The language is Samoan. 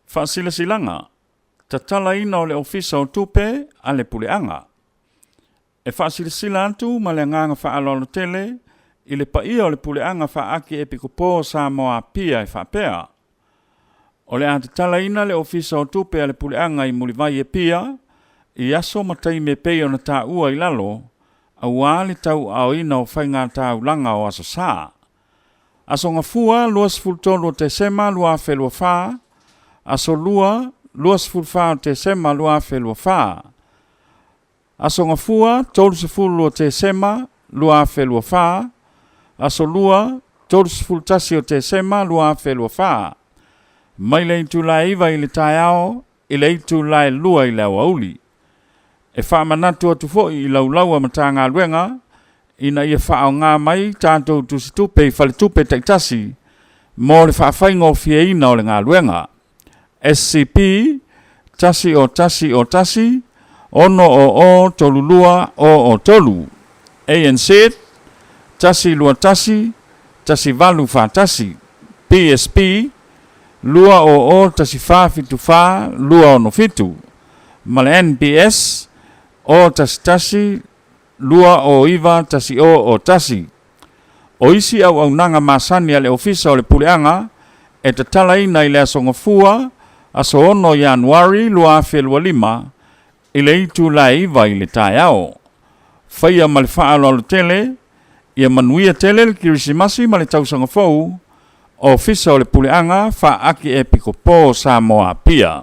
Faasilasilaga, Tatalaina o le Ofisa o Tupe a le Puleaga. E faasilasila atu ma le agaga faaaloalo tele i le paia o le Puleaga Faa-Akiepikopo o Samoa Apia e faapea, O le a tatalaina le Ofisa o Tupe a le Puleaga i Mulivai Apia i aso ma taimi e pei ona taua i lalo aua le tauaaoina o faiga taulaga o Aso Sa. Aso Gafua 23 o Tesema 2024, Aso Lua 24 o Tesema 2024, Aso Gafua 30 o Tesema 2024, Aso Lua 31 o Tesema 2024, mai le itula e 9 i le taeao i le itula e 2 i le aoauli. E faamanatu atu foi i laulau a Matagaluega ina ia faaaoga mai tatou tusitupe i faletupe taitasi mo le faafaigofieina o le galuega. SCP 1 0 1 0 1 6 0 3 2 0 3 ANZ 1 2 1 1 8 4 1 PSP 2 0 0 1 4 7 4 2 6 7 ma le NBS 0 1 1 2 0 9 1 0 1. O isi auaunaga masani a le Ofisa o le Puleaga e tatalaina i le Aso Gafua, aso 6 Ianuari 2025, i le itula e 9 i le taeao. Faia ma le faaaloalo tele, ia manuia tele le Kerisimasi ma le Tausaga Fou, Ofisa o le Puleaga Faa-Akiepikopo o Samoa Apia.